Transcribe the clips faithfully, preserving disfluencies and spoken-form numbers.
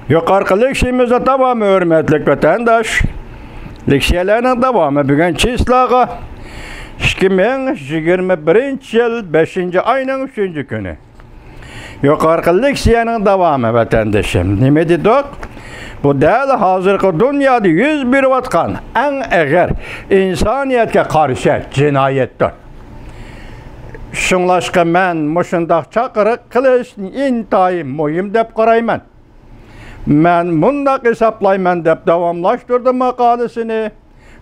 يۇقىرىقى لېكسىيىمىزنىڭ داۋامى، ھۆرمەتلىك ۋەتەنداش. لېكسىيەلەرنىڭ داۋامى بۈگۈن چىسلاغا، ئىككى مىڭ يىگىرمە بىرىنچى يىل بەشىنچى ئاينىڭ ئۈچىنچى كۈنى. يۇقىرىقى لېكسىيەنىڭ داۋامى، ۋەتەندىشىم. نېمە دېدۇق؟ بۇ دەل ھازىرقى دۇنيادا يۈز بېرىۋاتقان ئەڭ ئېغىر ئىنسانىيەتكە قارشى جىنايەتتۇر. شۇڭلاشقا مەن مۇشۇنداق چاقىرىق قىلىش ئىنتايىن مۇھىم دەپ قارايمەن. مەن مۇنداق ھېسابلايمەن، دەپ داۋاملاشتۇردى ماقالىسىنى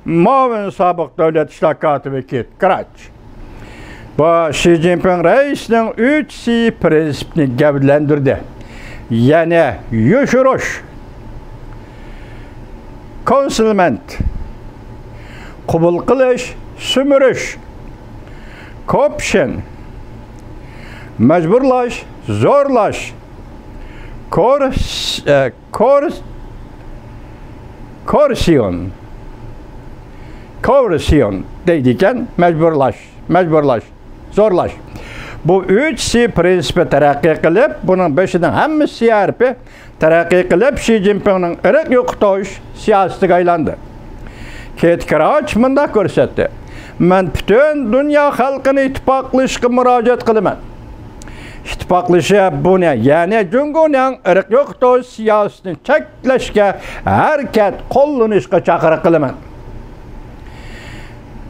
مۇئاۋىن سابىق دۆلەت ئىشلار كاتىپى كېت كراچ. بۇ شى جىنپىڭ رەئىسىنىڭ ئۈچ سى پرىنسىپنى گەۋدىلەندۈردى. يەنى يوشۇرۇش، كونسىلمېنت، قوبۇل قىلىش، سۈمۈرۈش، كوپشن، مەجبۇرلاش، زورلاش، كورس-، ئە، كورس-، كورسىيون، كورسىيون دەيدىكەن، مەجبۇرلاش، مەجبۇرلاش، زورلاش. بۇ ئۈچ سى پرىنسىپى تەرەققىي قىلىپ، بۇنىڭ بېشىنىڭ ھەممە سى ھەرپى تەرەققىي قىلىپ، شى جىنپىڭنىڭ ئىرق يوقىتىش سىياسىتىگە ئايلاندى. كېت كراچ مۇنداق كۆرسەتتى: مەن پۈتۈن دۇنيا خەلقىنى ئىتتىپاقلىشىشقا مۇراجىئەت قىلىمەن. ئىتتىپاقلىشىپ بۇنى، يەنى جۇڭگونىڭ ئىرق يوقىتىش سىياسىتىنى چەكلەشكە ھەرىكەت قوللىنىشقا چاقىرىق قىلىمەن.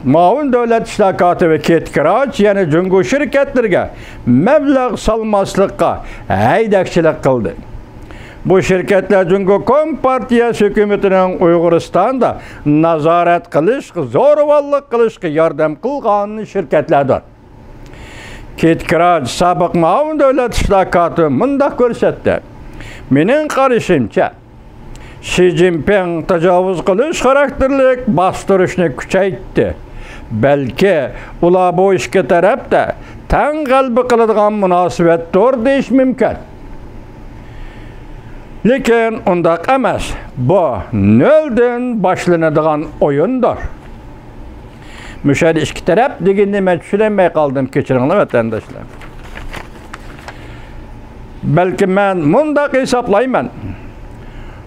مۇئاۋىن دۆلەت ئىشلار كاتىپى كېت كراچ يەنە جۇڭگو شىركەتلىرىگە مەبلەغ سالماسلىققا ھەيدەكچىلىك قىلدى. بۇ شىركەتلەر جۇڭگو كومپارتىيەسى ھۆكۈمىتىنىڭ ئۇيغۇرىستاندا نازارەت قىلىشقا، زورىۋاللىق قىلىشقا ياردەم قىلغان شىركەتلەردۇر. كېت كراچ سابىق مۇئاۋىن دۆلەت ئىشلار كاتىپى مۇنداق كۆرسەتتى: مېنىڭ قارىشىمچە، شى جىنپىڭ تاجاۋۇز قىلىش خاراكتېرلىك باستۇرۇشنى كۈچەيتتى. بەلكى ئۇلار بۇ ئىككى تەرەپتە تەڭ غەلىبە قىلىدىغان مۇناسىۋەتتۇر دېيىش مۇمكىن. لېكىن ئۇنداق ئەمەس. بۇ نۆلدىن باشلىنىدىغان ئويۇندۇر. مۇشۇ يەردە ئىككى تەرەپ دېگىنىنى مەن چۈشىنەلمەي قالدىم، كەچۈرۈڭلار ۋەتەنداشلار. بەلكى مەن مۇنداق ھېسابلايمەن.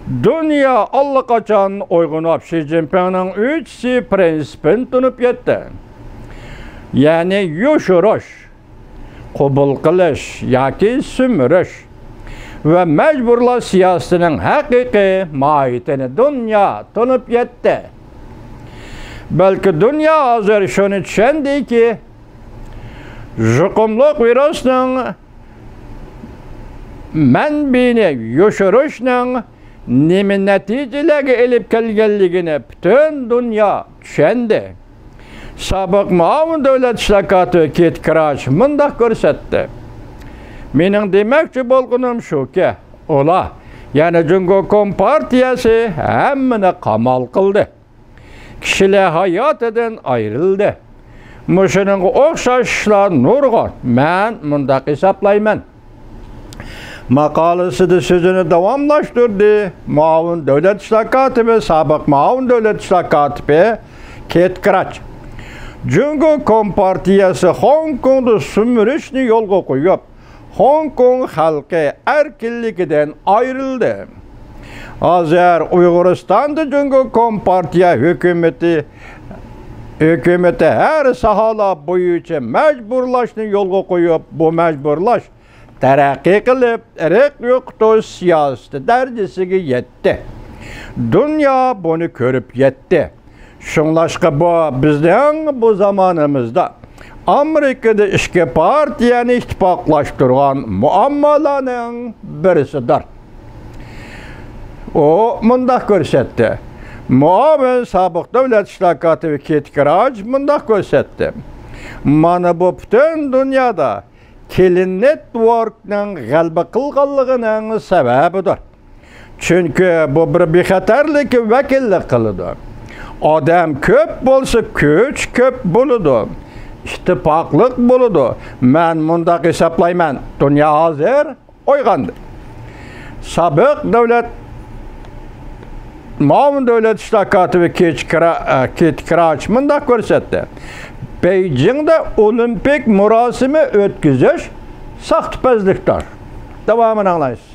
دۇنيا ئاللىقاچان ئويغىنىپ، شى جىنپىڭنىڭ ئۈچ سى پرىنسىپىنى تونۇپ يەتتى. يەنى يوشۇرۇش، قوبۇل قىلىش ياكى سۈمۈرۈش ۋە مەجبۇرلاش سىياسىتىنىڭ ھەقىقىي ماھىيىتىنى دۇنيا تونۇپ يەتتى. بەلكى دۇنيا ھازىر شۇنى چۈشەندىكى، يۇقۇملۇق ۋىرۇسنىڭ مەنبىنى يوشۇرۇشنىڭ نېمە نەتىجىلەرگە ئېلىپ كەلگەنلىكىنى پۈتۈن دۇنيا چۈشەندى. سابىق مۇئاۋىن دۆلەت ئىشلار كاتىپى كېت كراچ مۇنداق كۆرسەتتى: مېنىڭ دېمەكچى بولغىنىم شۇكى، ئۇلار، يەنى جۇڭگو كومپارتىيەسى ھەممىنى قامال قىلدى. كىشىلەر ھاياتىدىن ئايرىلدى. مۇشۇنىڭغا ئوخشاش ئىشلار نۇرغۇن. مەن مۇنداق ھېسابلايمەن. ماقالىسىدە سۆزىنى داۋاملاشتۇردى مۇئاۋىن دۆلەت ئىشلار كاتىپى، سابىق مۇئاۋىن دۆلەت ئىشلار كاتىپى كېت كراچ. جۇڭگو كومپارتىيەسى خوڭكوڭدا سۈمۈرۈشنى يولغا قويۇپ، خوڭكوڭ خەلقى ئەركىنلىكىدىن ئايرىلدى. ھازىر ئۇيغۇرىستاندا جۇڭگو كومپارتىيە ھۆكۈمىتى، ھۆكۈمىتى ھەر ساھەلەر بويىچە مەجبۇرلاشنى يولغا قويۇپ، بۇ مەجبۇرلاش تەرەققىي قىلىپ، ئىرق يوقىتىش سىياسىتى دەرىجىسىگە يەتتى. دۇنيا بۇنى كۆرۈپ يەتتى. شۇڭلاشقا بۇ بىزنىڭ بۇ زامانىمىزدا ئامېرىكىدا ئىككى پارتىيەنى ئىتتىپاقلاشتۇرغان مۇئاممالارنىڭ بىرسىدۇر. ئۇ مۇنداق كۆرسەتتى. مۇئاۋىن سابىق دۆلەت ئىشلار كاتىپى كېت كراچ مۇنداق كۆرسەتتى. مانا بۇ پۈتۈن دۇنيادا كلىن نېتۋوركنىڭ غەلىبە قىلغانلىقىنىڭ سەۋەبىدۇر. چۈنكى بۇ بىر بىخەتەرلىككە ۋەكىللىك قىلىدۇ. ئادەم كۆپ بولسا، كۈچ كۆپ بولىدۇ، ئىتتىپاقلىق بولىدۇ. مەن مۇنداق ھېسابلايمەن، دۇنيا ھازىر ئويغاندى. سابىق دۆلەت، مۇئاۋىن دۆلەت ئىشلار كاتىپى كېچ كرا-، ئە، كېت كراچ مۇنداق كۆرسەتتى: بېيجىڭدا ئولىمپىك مۇراسىمى ئۆتكۈزۈش ساختىپەزلىكتۇر. داۋامىنى ئاڭلايسىز.